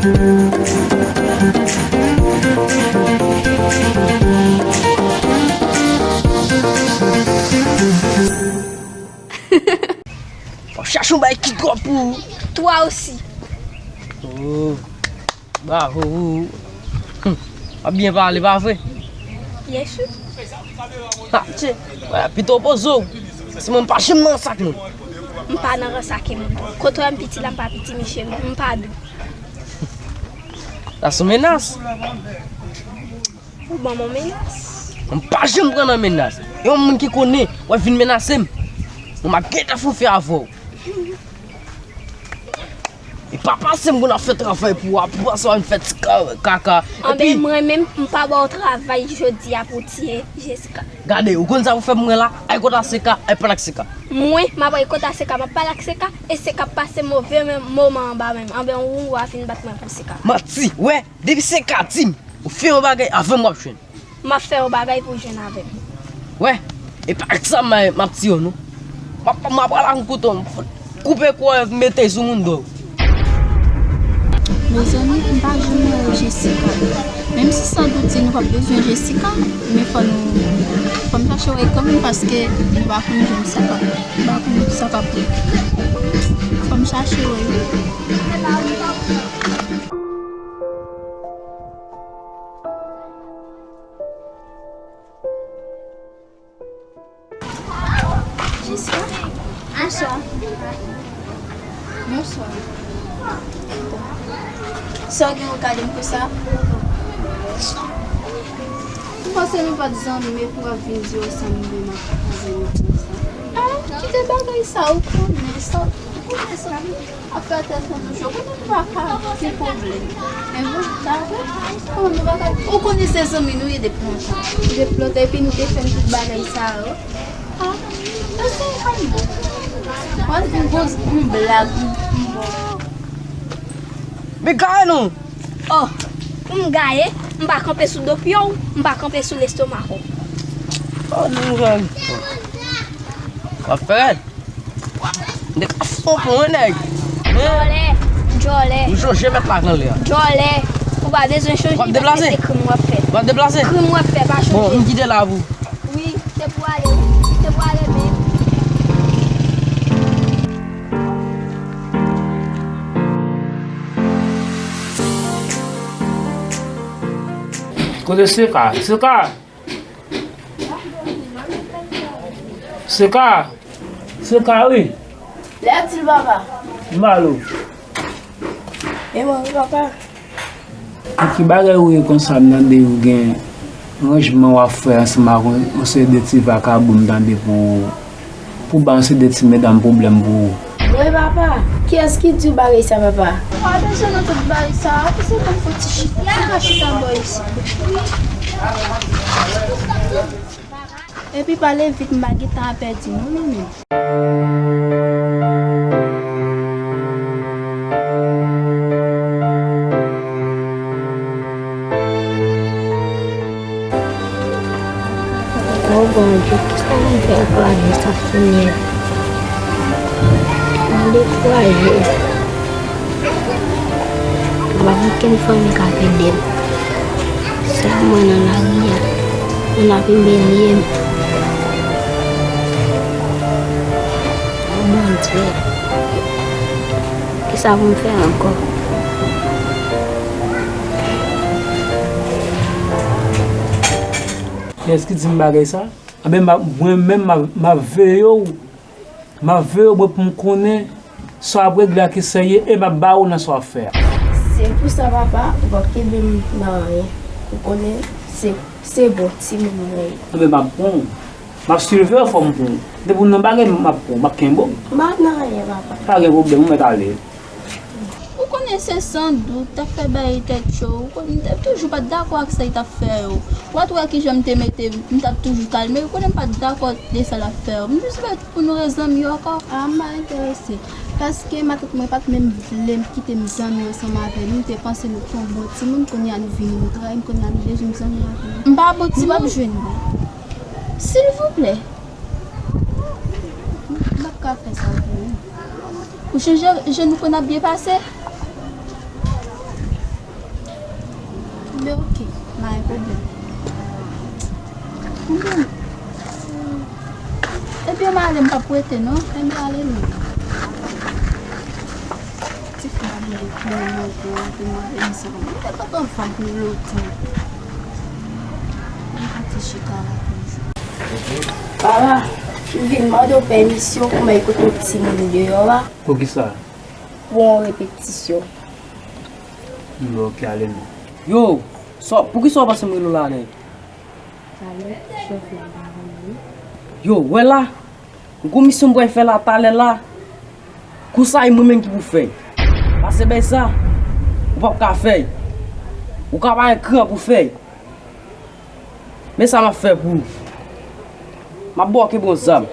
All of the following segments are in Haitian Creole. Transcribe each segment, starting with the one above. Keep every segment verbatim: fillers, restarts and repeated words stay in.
W ap chache yon bagay ki twòp pou ou. Twa osi. Oh, bravo pou ou. Hmm. W ap byen pale, pa vre? Byen si. Ha, tchè. Wè, pito poze w. Si mwen m pa janm nan sa k moun. M pa nan ransa ke moun. Kote w wè m piti la, m pa piti, mesye, m pa dou. Sa se yon menas. Ou ban m yon menas? M pa janm pran nan menas. E yon moun ki konnen, w ap vin menase m. Bon, m ap gentan fè yon fè avè w. E pa pase m pou n ap fè travay pou w, pou w pase w ap vin fè ti ka-, kaka. Anben, epi mwen menm, m pa ba w travay jodi a pou w tiye Jessica. Gade, ou konn sa pou fè pou mwen la? Ay kot a Seka, ay pale ak Seka. Mwen, m ap ay kot a Seka, m ap pale ak Seka, e Seka ap pase move men-, moman anba men m. Anben, ou, ou a fin bat mwen pou Seka. Manti, wè, depi Seka di m, ou fè yon bagay, avè m w ap jwenn. M ap fè yon bagay pou w jwenn avè m. Wè, e pa ak sa m, m ap tiye w, non. M ap, m ap pral ak yon kouto, m koupe kò w, mete l sou moun do w. Mezanmi, m pa janm wè Jessica. Menm si Sandou di nou p ap bezwen Jessica, men fò nou, fò m chache wè kanmenm paske nou pa konn jwenn sa k ap, nou pa konn sa k ap rive. Fò m chache wè. Jessica? Bonswa. Bonswa. Sa w gen w gade m konsa? M panse nou pa t zanmi, men pou w ap vin di w sa m gen m ap gade m konsa. Ah, kite bagay sa, ou konnen sa, ou konnen sa. Afè tèt mwen toujou, konnen m pa ka gen pwoblèm. Men bon, ta vre, kòman nou pa ka, ou konnen se zanmi nou ye depi lontan. Depi lontan, epi nou te fè m tout bagay sa yo. Ah, men se yon bon. Mwen vin poze yon blag, yon, yon bon. Men gaye non! Oh, pou m gaye, m pa kanpe sou do pye w, m pa kanpe sou lestomak ou. Oh, nou jwenn. W ap fè rèd. Nèg ap fon pon, wi, nèg. Djòlè, djòlè. Ou chonje mèt la k anlè a. Djòlè. Ou pa bezwen chonje, w ap deplase? Se krim w ap fè. W ap deplase? Krim w ap fè, pa chonje. Bon, m kite la pou ou. Wi, se pou ale, wi. Se pou ale, men. Kote Seka? Seka! Seka! Seka, wi! Lè di l, papa. Malo. E mwen, wi, papa. Pou ki bagay ou ye konsa, m tande ou gen ranjman w ap fè ansanm ak yon, yon seri de ti vakabon, m tande pou, pou ba yon seri de ti medam pwoblèm pou ou. Wi, papa. Kiyès ki di w bagay sa, papa? Pa bezwen nan tout bagay sa a, se pou m fè ti chita, chita bò isi. Epi pale vit, m pa gen tan a pèdi non, non, non. O Bondye, kisa m fè ak lavi sa, Senyè? Mwen dekouraje. Pa gen okenn fanmi k ap ede m. Sèl mwen nan lari a. Moun ap imilye m. O Bondye, kisa pou m fè ankò? Kiyès ki di m bagay sa? Anben, m ap, mwen menm, m ap, m ap veye w. M ap veye w, mwen, pou m konnen sa w ap regle a ki serye, e m ap ba ou nan sa w ap fè a. Se pou sa, papa, ou p ap kenbe m nan anyen. Ou konnen se, se bon timoun mwen ye. Anben, m ap pran w. M ap siveye w, fò m pran w. Depi w nan bagay, m ap pran w, m ap kenbe w. M pa nan anyen, papa. Pa gen pwoblèm, ou mèt ale. Ou konnen se Sandou t ap fè bagay tèt cho. Ou konnen m te toujou pa t dakò ak sa l t ap fè yo. Ou pa t wè kijan m te mete m, m t ap toujou kalme. Ou konnen m pa t dakò de sa l ap fè yo. M jis vle pou nou ret zanmi ankò. Ah, m pa enterese. Paske matant mwen pa t menm vle m kite m zanmi ansanm avè nou. M te panse nou t yon bon timoun. Kounye a nou vini nou trayi m. Kounye a nou bezwen m zanmi avè nou. M pa bon timoun. Ou p ap jwenn mwen. Silvouplè. M p ap ka fè sa pou ou. Ou chanje je nou konn ap byen pase? Enben, oke, pa gen pwoblèm. Enben, ebyen, m ale, m p ap rete, non. Enben, ale, non. Ti fi a vin pou mwen, pou mwen, pou mwen, mwen, sa. Mwen te kontan fè pou lontan. Mwen pati chita la toujou. Papa, m vin mande w pèmisyon pou m al kote yon timoun deyò a. Poukisa? Pou yon repetisyon. Bon, oke, ale non. Yo, sa, poukisa w panse m rele w la, nèg? Talè, chèf la pa konn li. Yo, wè la, yon misyon m pral fè la, talè la. Konsa, e mwen menm ki pou fè. Pase bay sa, ou p ap ka fè. Ou ka pa gen kran pou fè. Men sa m ap fè pou ou. M ap ba w kenbe yon zam.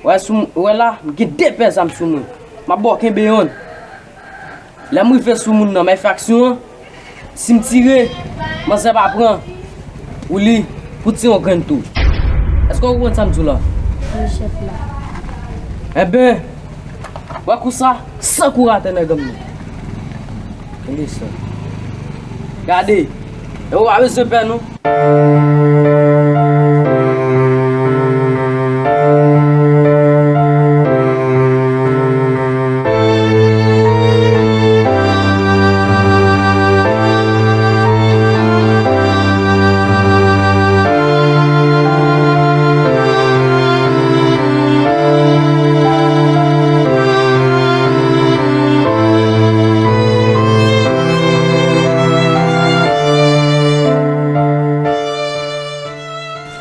Wè, sou, wè la, m gen de pè zam sou mwen. M ap ba w kenbe yonn. Lè m rive sou moun nan, m fè aksyon an. Si m tire, manzè pa pran ou li pou tire yon grenn tou. Èske w konprann sa m di w la? Wi, chèf la. Enben, wè konsa, san kou atè nèg an m nan. Tande sa. Gade, e ou pa bezwen pè non.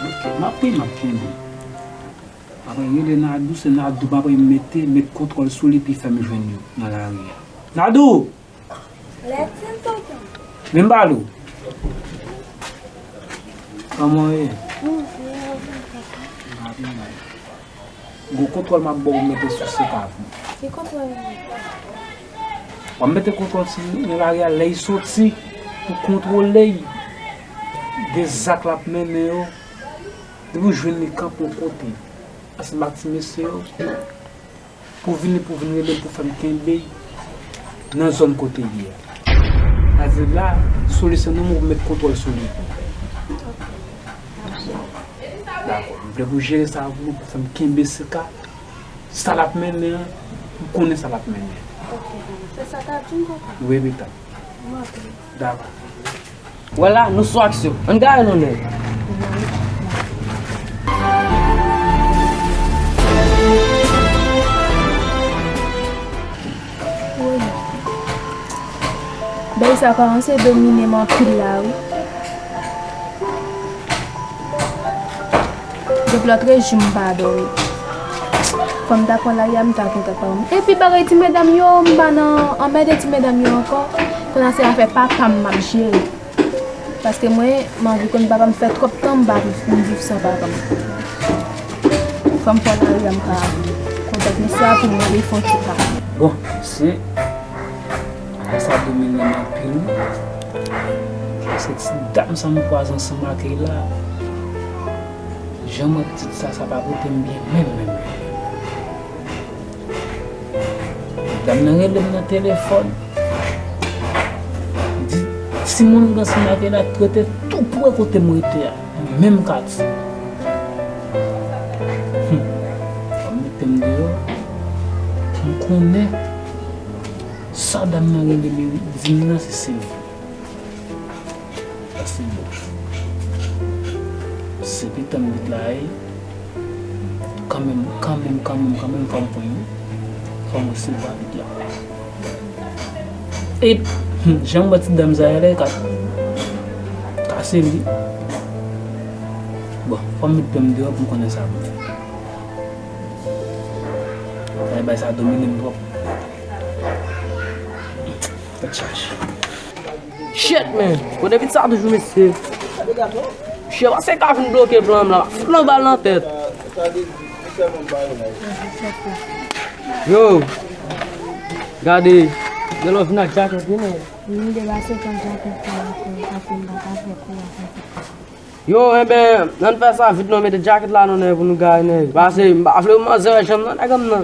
Ok, m ap peye, m ap kenbe. Apre rele Nadou, se Nadou m ap mete, met kontwòl sou li, epi fè m jwenn yo nan lari a. Nadou! Lèt se tonton. Men m pale w. Kòman w ye? Bon, se yo, bon, papa. M pa pi mal. Gwo kontwòl m ap ba w mete sou sekav mwen. Ki kontwòl ou mete? W ap mete kontwòl sou nan lari a, lè l soti, pou kontwole l. De zak l ap mennen yo. Depi w jwenn li kanpe yon kote, ansanm ak ti mesye yo, pou vini, pou vin rele m, pou fè m kenbe nan zòn kote l ye a. Sa vle di la, solisyon nou, mwen pou met kontwòl sou li. Dakò. M vle pou jere sa pou nou, pou fè m kenbe seka. Sa l ap mennen an, m konnen sa l ap mennen. Ok, se sa w t ap di m, papa? Wi, pitit. M antre. Dakò. Wè la, nou sou aksyon. Ann gade non nèg. Woy. Bèy sa kòmanse domine m anpil la, wi. Depi lòt jou m pa dòmi. Fò m ta pran lari a, m ta kontan pa wè m. Epi bagay ti medam yo, m pa nan anmède ti medam yo ankò. Kounye a se afè papa m m ap jere. Paske mwen, m anvi konn papa m fè twòp tan m pa viv, m viv san papa m. Fò m pran lari a, m ka kontak mesye a pou m mande fon ti pa. Bon, se Bagay sa domine m anpil wi. Paske ti dam sa m kwaze ansanm ak li la, jan m wè pitit sa, sa pa pote m byen menm, menm, menm. Dam nan rele m nan telefòn. Di timoun k ansanm ak li la k rete tou pre kote m rete a, menm katye. Humm. Fò m mete m deyò. M konnen sa dam nan rele m di m nan se serye. Sa se bon. Se pitit m pitit la ye. Kanmenm, kanmenm, kanmenm, kanmenm, fò m pran li. Fò m resevwa pitit la. E, hmm, jan m wè ti dam sa ye la, e ka kase li. Bon, fò m met pye m deyò pou m konnen sa pou m fè. Bagay sa domine m twòp. Tèt chaje. Shit, man. Kote pitit sa toujou, mesye? Mesye, pase ka vin bloke plan m la. Flanbe l nan tèt. Yo. Gade. Gen lè w vin ak djakèt, wi, men. M debake ak djakèt sa ankò, paske m pa ka fè kou a fè. Yo, enben, ann fè sa vit non, mete djakèt la non, nèg, pou nou gaye, nèg. Pase, m pa vle manzè wè janm nan, nèg, m nan.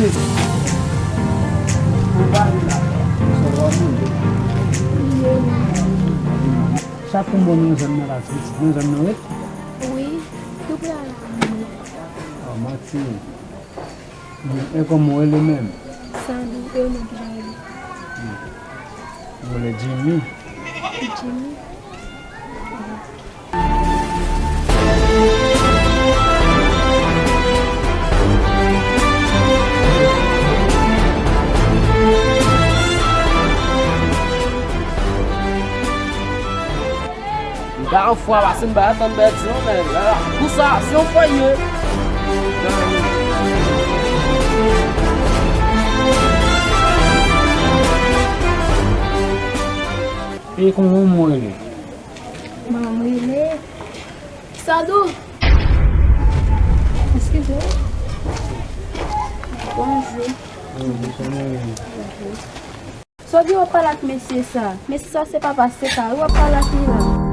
Chak moun bon nan zòn nan la, se pitit nan zòn nan ret? Wi, tou prè a la. Oh, Martine. E kòman w rele menm? Sandou, e ou menm kijan w rele? M rele Jimmy. Jimmy? M ta anfwa pase m pa atann bèl di non, men la, pou sa, se yon fwa ye. E kòman w rele? Manman m rele Sandou. Eskize. Bonjou. Bonjou, kòman w rele? Bonjou. Sa w gen w ap pale ak mesye sa? Mesye sa se papa Seka wi w ap pale ak li la.